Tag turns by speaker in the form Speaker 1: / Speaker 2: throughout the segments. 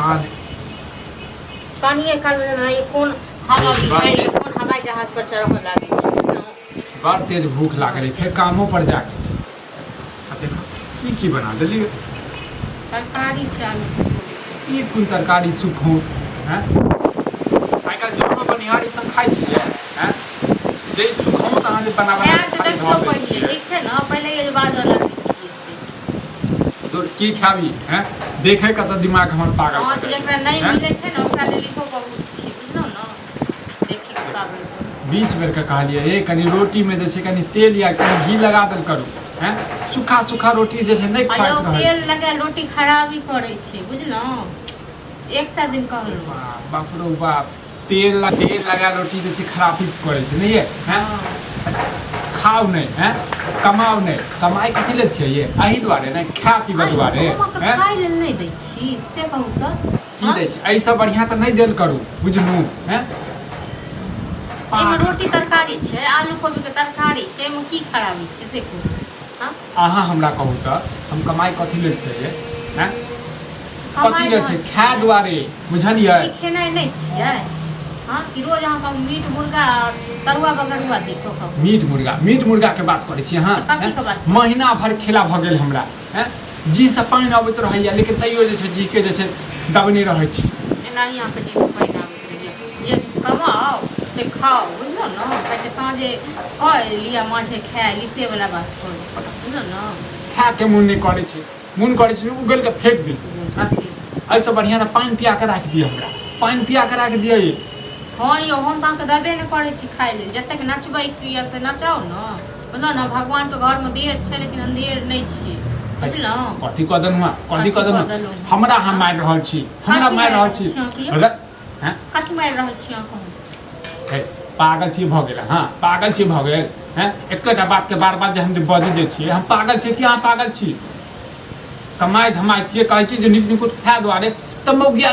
Speaker 1: पता नहि।
Speaker 2: कनिए कालमे जेना ई कोन हवा बिछाइल, कोन हवाई जहाज पर चढ़ऽ लागै छै, बुझलहुँ?
Speaker 1: बड़ तेज भूख लागल है, फेर कामो पर जाके छै। आ देखो, ई की बना देलियै?
Speaker 2: तरकारी छै आलू कोबी।
Speaker 1: ई कोन तरकारी सुखो हैं? आइ काल्हि जनो बनिहार ई सब खाइ छियै हैं? जे ई सुखो तऽ अहाँ जे बना बना
Speaker 2: खाय
Speaker 1: के
Speaker 2: तऽ
Speaker 1: खाली
Speaker 2: देखियौ
Speaker 1: धऽ दै
Speaker 2: पहिले,
Speaker 1: छियै।
Speaker 2: ठीक छै ने? पहिले जे बाजऽ लागै छियै से।
Speaker 1: दूर की खाबी हैं? देखै के तऽ दिमाग हमर पागल
Speaker 2: हँ
Speaker 1: कऽ
Speaker 2: तऽ
Speaker 1: देलक,
Speaker 2: जकरा नहि
Speaker 1: हैं?
Speaker 2: मिलै छै ने ओकरा लेल इहो बहुत छै, बुझलहुँ ने? देखी कऽ पागल भऽ
Speaker 1: 20 बेरके कहलियै, ए कनि रोटीमे जे छै कनि तेल या कनि घी लगा देल करू। हैं, सूखा सूखा रोटी जे छै नहि
Speaker 2: आ
Speaker 1: खाइत
Speaker 2: यौ
Speaker 1: रहै
Speaker 2: तेल
Speaker 1: छै।
Speaker 2: लगायल रोटी खराबी करै छै, बुझलहुँ? एक सए दिन कहलहुँ।
Speaker 1: बाप बाप रौ बाप, तेल तेल लगा रोटी जे छै खराबी करै छै नहि ये? हैं, खाउ नहि, हैं, कमाउ नहि। कमाइ कथी लेल छियै ये? एहि दुआरे ने, खाय पीबऽ दुआरे। हैं,
Speaker 2: खाइ लेल नहि दै छी से कहू तऽ?
Speaker 1: की दै छी? एहिसँ बढ़िआँ तऽ नहि देल करू, बुझलहुँ? हैं,
Speaker 2: एहिमे रोटी तरकारी छै, आलू कोबीके तरकारी छै, एहिमे की खराबी छै से कहू? हँ,
Speaker 1: अहाँ हमरा कहू तऽ हम कमाइ कथी लेल छै ये? हैं, कथी
Speaker 2: कमाइ
Speaker 1: लेल छै?
Speaker 2: रहल
Speaker 1: खाय
Speaker 2: छियै।
Speaker 1: दुआरे, बुझलियै?
Speaker 2: ई खेनाइ नहि छियै? हँ, कि रोज अहाँके हम मीट मुर्गा आओर तरुआ बगरुआ दी कहू?
Speaker 1: मीट मुर्गा, मीट मुर्गा के बात करै छी अहाँ?
Speaker 2: तऽ कथीके बात करै?
Speaker 1: महीना भरि खेला भऽ गेल हमरा। हैं, जी से पानि अबैत रहैया, लेकिन तैयो जे छै जी के जे छै दबने रहै छी।
Speaker 2: एनाही अहाँके जीसँ पानि आबैत रहैया। जे कमाउ से खाउ, बुझलहुँ ने? कहै छै साँझे कऽ लिअ माछे खाय ली, से वला बात करू, बुझलहुँ ने?
Speaker 1: खायके मोन नहि करै छै, मोन करै छै उगल के फेंक दी। हैं, एहिसँ बढ़िआँ तऽ पानि पिया कऽ राखि दिअ, हमरा पानि पिया कऽ राखि दिअ ये।
Speaker 2: हँ यौ, हम तऽ अहाँके देबे नहि करै छी खाय लेल। जतेक नचबैके यऽ से नचाउ ने, बुझलहुँ ने? भगवानके घरमे देर छै लेकिन अन्धेर नहि छै, बुझलहुँ?
Speaker 1: कथी कऽ देलहुँ हँ? कथी
Speaker 2: कथी
Speaker 1: कऽ
Speaker 2: कऽ
Speaker 1: देलहुँ?
Speaker 2: देलहुँ?
Speaker 1: हमरा अहाँ मारि रहल छी, हमरा
Speaker 2: कथी
Speaker 1: मारि रहल छी।
Speaker 2: छी अहाँके यौ?
Speaker 1: हैं?
Speaker 2: कथी मारि रहल छी अहाँ कहू?
Speaker 1: हे, पागल छी भऽ गेल? हँ, पागल छी भऽ गेल? हैं, एकेटा बातके बार बार जे हम जे बजै जे छियै, हम पागल छियै कि अहाँ पागल छी? कमाइ धमाइ छियै, कहै छियै जे नीक निकुत खाय दुआरे तऽ मौगिया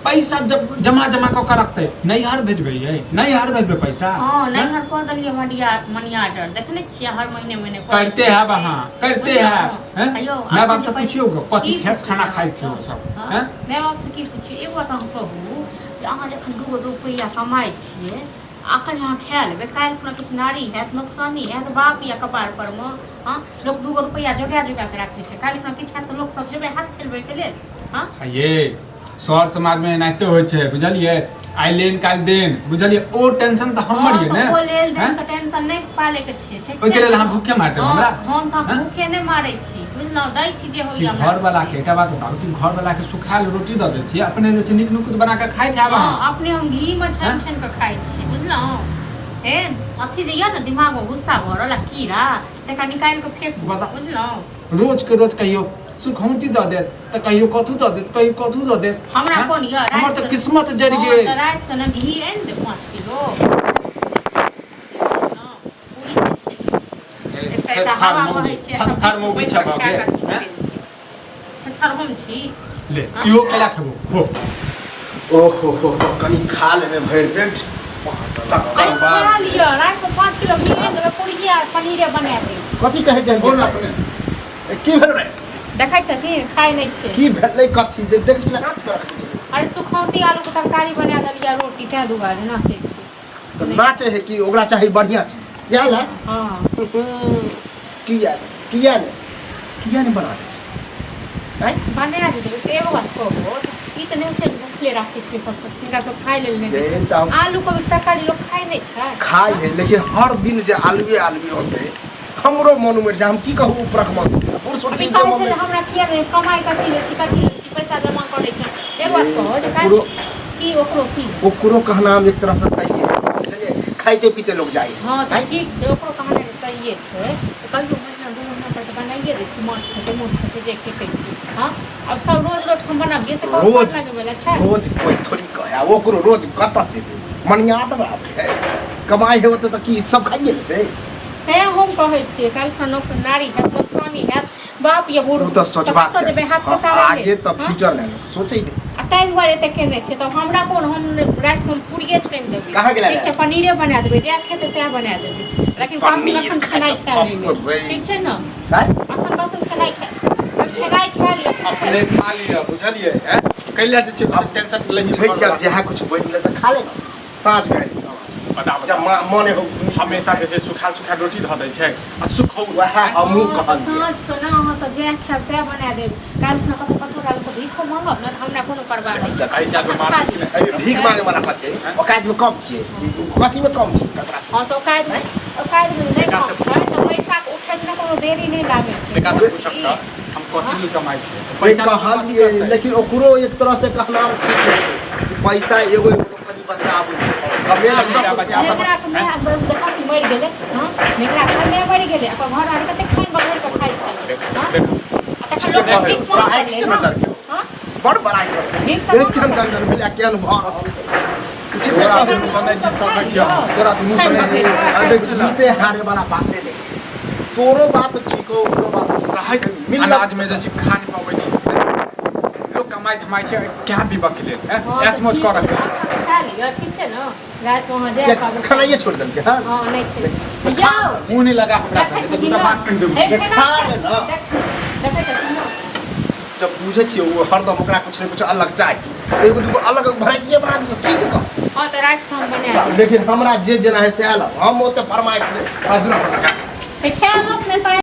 Speaker 1: पैसा जब जमा जमा कऽ के रखतै, नैहर भेजबै यै, नैहर भेजबै पैसा।
Speaker 2: हँ,
Speaker 1: हैं?
Speaker 2: नैहर कऽ देलियै मडिया मनी ऑर्डर, देखने छियै? हर महीने महीने करै
Speaker 1: करते
Speaker 2: छियै
Speaker 1: हैब
Speaker 2: से।
Speaker 1: अहाँ, करते
Speaker 2: बुझलहुँ?
Speaker 1: हैब। हैं?
Speaker 2: आ यौ,
Speaker 1: माय बाप
Speaker 2: अखन
Speaker 1: से
Speaker 2: जे
Speaker 1: पुछियौ ग, कथी
Speaker 2: की
Speaker 1: खाना
Speaker 2: पुछबै
Speaker 1: खाइ छै
Speaker 2: अहाँसँ?
Speaker 1: ओ सब?
Speaker 2: हँ?
Speaker 1: हैं?
Speaker 2: माय बाप से की पुछियौ? एगो बात अहाँ कहू जे अहाँ जखन 2 गो रुपैआ कमाइ छियै, अखन अहाँ खा लेबै, काल्हि खुना किछु नारी हैत, नोकसानी हैत, बाप या कपार पर मे। हँ, लोक 2 गो रुपैआ जोगा जोगा के राखै छै। काल्हि खुना किछु हैत तऽ लोक सब जेबै हाथ फैलबै के लेल? हँ?
Speaker 1: आ ये शहर समाजमे एनाहिते होइ छै, बुझलियै? आइ लेन काल्हि देन, बुझलियै? ओ टेंशन तऽ हमर
Speaker 2: हँ
Speaker 1: ये
Speaker 2: तऽ
Speaker 1: ने।
Speaker 2: ओ लेल
Speaker 1: हैं?
Speaker 2: देन के टेंशन नहि पालै के छियै, ठीक
Speaker 1: ओहिके
Speaker 2: छै
Speaker 1: लेल
Speaker 2: ने?
Speaker 1: अहाँ भूखे मारि देब
Speaker 2: हँ,
Speaker 1: हमरा?
Speaker 2: हम तऽ
Speaker 1: हैं?
Speaker 2: भूखे नहि मारै छी, बुझलहुँ? दै छी जे
Speaker 1: कि
Speaker 2: होइया हमरा
Speaker 1: घरवला के
Speaker 2: सबके।
Speaker 1: एकटा बात बताबू कि घरवला के सुखायल रोटी दऽ दै छियै, अपने जे छै नीक नुकुत बना कऽ खाइत हैब
Speaker 2: हँ,
Speaker 1: अहाँ?
Speaker 2: अपने हम घी मे छानि
Speaker 1: हैं?
Speaker 2: छानि कऽ खाइ छी, बुझलहुँ? हे, अथी जे यऽ ने दिमाग मे गुस्सा भरल आ कीड़ा, तकरा निकालि कऽ फेकू,
Speaker 1: बता।
Speaker 2: बुझलहुँ?
Speaker 1: रोज के रोज कहियो सुखौंती दऽ देत तऽ कहियो कथू दऽ देत, कहियो कथू दऽ देत।
Speaker 2: हमरा
Speaker 1: हैं?
Speaker 2: कोन यऽ?
Speaker 1: हमर तऽ किस्मत जरि गेल।
Speaker 2: तऽ रातिसँ ने घी आनि दे 5 किलो। पूरी छानि छानि एकटा एतऽ हवा बहै छै।
Speaker 1: थेथर मौगी छ भऽ गेल, हैं?
Speaker 2: थेथर हम छी?
Speaker 1: ले, इहो केला खेबो, खो।
Speaker 3: ओहो हो हो, कनि खा लेबै भरि पेट तकर
Speaker 2: अरे खा
Speaker 3: बाद।
Speaker 2: लिअ, रातिमे 5 किलो घी आनि देबै, पूड़िये आ पनीरे बना देब।
Speaker 3: कथी कहै जाइ?
Speaker 1: बोल अपने।
Speaker 3: की भेल रे?
Speaker 2: देखै छथिन, खाइ नहि छै।
Speaker 3: की भेलै? कथी जे देख छलै हाथ पर रखने छलै?
Speaker 2: अरे सुखौती आलूके तरकारी बना देलियै, रोटी, ताहि दुआरे नाचै छै।
Speaker 3: तऽ नाचे है कि ओकरा चाही बढ़िआँ चीज, इएह लए।
Speaker 2: हँ।
Speaker 3: किया किया ने, किया ने बना दै छै आँय?
Speaker 2: बना देबै से एगो बात कहू, ई तऽ नहि छै भूखले राखै छियै सबके, हिनका सब खाइ लेल नहि दै
Speaker 3: से
Speaker 2: छै।
Speaker 3: तऽ हम-
Speaker 2: आलू कोबी तरकारी लोक खाइ नहि छै?
Speaker 3: खाइ है, लेकिन हर दिन जे आलुए आलुए होतै, हमरो मन उमरि जाय। हम की कहू ऊपरक मन से बूढ़ सूढ़
Speaker 2: अभी
Speaker 3: चीज के
Speaker 2: कहै
Speaker 3: मन
Speaker 2: छै
Speaker 3: नहि
Speaker 2: जे हमरा किया नहि कमाइ, कथी लै छी, कथी लै छी, पैसा जमा करै छै। एगो बात कहू जे काल्हि
Speaker 3: ओकरो-
Speaker 2: की ओकरो की
Speaker 3: ओकरो कहना एक तरह से सही है, बुझलियै? खाइते पीते लोग जाइ है।
Speaker 2: हँ, तऽ
Speaker 3: आँय?
Speaker 2: ठीक छै, ओकरो कहना जे सहिए छै, तऽ कहियो महीना 2 महीना पर तऽ बनाइए दै छी। माछ खेतै, मासु खेतै, जे खेतै से। हँ, आब सब रोज रोज हम बनाबियै से कहू?
Speaker 3: रोज
Speaker 2: लगै वला छै?
Speaker 3: रोज कोइ थोड़ी कहे। आ ओकरो रोज कतऽ से दे? मनियाट बात है, कमाइ है ओते तऽ की सब खाइए लेतै?
Speaker 2: से हम कहै छियै, काल्हि खन नारी हैत, नोकसानी हैत, बाप या बूढ़
Speaker 3: ओ तऽ सोचबाक
Speaker 2: कतऽ जेबै
Speaker 3: चाही।
Speaker 2: हाथ
Speaker 3: हँ,
Speaker 2: पसारै लेल?
Speaker 3: आगे तऽ
Speaker 2: हँ?
Speaker 3: फ्यूचर लए लोक सोचै है।
Speaker 2: आ ताहि दुआरे एते केने छै। तऽ हमरा कोन, हम रातिमे हम पूरिये छानि देबै।
Speaker 3: कहाँ गेलै?
Speaker 2: ठीक छै, पनीरे बना देबै, जएह खेतै सएह बना देबै, लेकिन
Speaker 3: पनीर
Speaker 2: अखन
Speaker 3: खाइ
Speaker 2: खेनाइ
Speaker 3: छै,
Speaker 2: खा
Speaker 3: बाप
Speaker 2: लेबै।
Speaker 3: रे।
Speaker 2: ठीक छै ने?
Speaker 3: आँय?
Speaker 2: अखन कहथुन खेनाइ खा, खेनाइ खा लिअ।
Speaker 1: अपने खा लिअ बुझलियै हैं कैला जे छै आब टेंशन लै
Speaker 3: बुझै
Speaker 1: छै
Speaker 3: छियै आब जएह किछु बनि गेलै तऽ खा ले ने साँझ भए गेल
Speaker 1: बता
Speaker 3: जब
Speaker 1: बता
Speaker 3: माँ मने हो
Speaker 1: हमेशा जे छै सुखा सुखा रोटी धऽ दै छै आ सुखौ
Speaker 3: वएह हमहूँ कहलियै
Speaker 2: साँझ सँ ने अहाँ सब जएह खायब सएह बना देब काल्हि खुना कतौ कतौ रहल तऽ भीखो मांगब ने तऽ हमरा कोनो परवाह नहि
Speaker 1: एहि चार मार
Speaker 3: भीख मांगे वाला कथी औकात में कम छियै कथी में कम छियै ककरा से
Speaker 2: हँ तऽ औकात मे औकात मे नहि कम छै तऽ पैसाके उठैमे ने कोनो देरी नहि लागै छै
Speaker 1: एकरा से पूछब तऽ हम कथी लेल कमाइ छियै
Speaker 3: नहीं
Speaker 1: पैसा तऽ कथी
Speaker 3: कहलियै
Speaker 1: करतै?
Speaker 3: लेकिन ओकरो एक तरह से कहना ठीक छै कि पैसा एगो एगो लोक कनि बचाबै कमे लग
Speaker 1: बेटा
Speaker 3: 10
Speaker 1: बचाबै।
Speaker 3: रुपया
Speaker 2: नेकरा के माय देखा कि मरि गेलै हँ नेकरा के माय मरि गेलै ओकर घर आर कतेक छानि बघारि कऽ खाइ छलै हँ
Speaker 1: देखो,
Speaker 2: आ तखन
Speaker 3: ठीके
Speaker 2: लोक
Speaker 3: कहै
Speaker 2: भीख
Speaker 3: तोरा
Speaker 2: मांगऽ
Speaker 3: आँखि के
Speaker 2: लगलै ने
Speaker 3: नजर के
Speaker 2: हँ
Speaker 3: बड़ बड़ाइ करै छै
Speaker 2: भीख तऽ
Speaker 3: देख केहन
Speaker 2: मांगऽ
Speaker 3: गंजन भेलै आ केहन भऽ रहल छै उचिते
Speaker 1: तोरा
Speaker 3: कहै
Speaker 1: दुनू नहि जीत सकै छियै हम। तोरा दुनू
Speaker 2: छानि
Speaker 1: नहि जीत
Speaker 2: बघारि
Speaker 3: अबे जीते हारे वाला बाते नहीं तोरो बात ठीक हो ओकरो बात ठीक
Speaker 1: रहैत
Speaker 3: मिलत
Speaker 1: अनाज में जे छै खा नहि पबै छै लोक कमाइ धमाइ छै क्या विवक लेल
Speaker 2: हँ,
Speaker 1: हैं ऐश मौज
Speaker 2: ठीक
Speaker 1: करऽ
Speaker 2: छै, अहाँ खा लिअ ठीक छै ने रातिमे अहाँ जाय
Speaker 3: किया खानाइए छोड़ि देलकै हँ
Speaker 2: हँ नहि खेबै यौ
Speaker 1: मुँह नहि लगा हमरा
Speaker 2: देखै
Speaker 1: संगे,
Speaker 2: छी
Speaker 1: तऽ दूटा
Speaker 2: ने?
Speaker 1: बात कहि देबौ
Speaker 2: हे,
Speaker 3: खा ले ने।
Speaker 2: देखै छथिन ने?
Speaker 3: जब बुझै छियै ओ हरदम ओकरा कुछ ने कुछ अलग चाही एगो दूगो अलग वेराइटिए बना दियौ की दिक्कत
Speaker 2: हँ तऽ रातिसँ हम बना देब
Speaker 3: लेकिन हमरा जे जेना है से आयल हम ओते फरमाइश नहि
Speaker 2: तऽ खाय लोक नहि पाइ।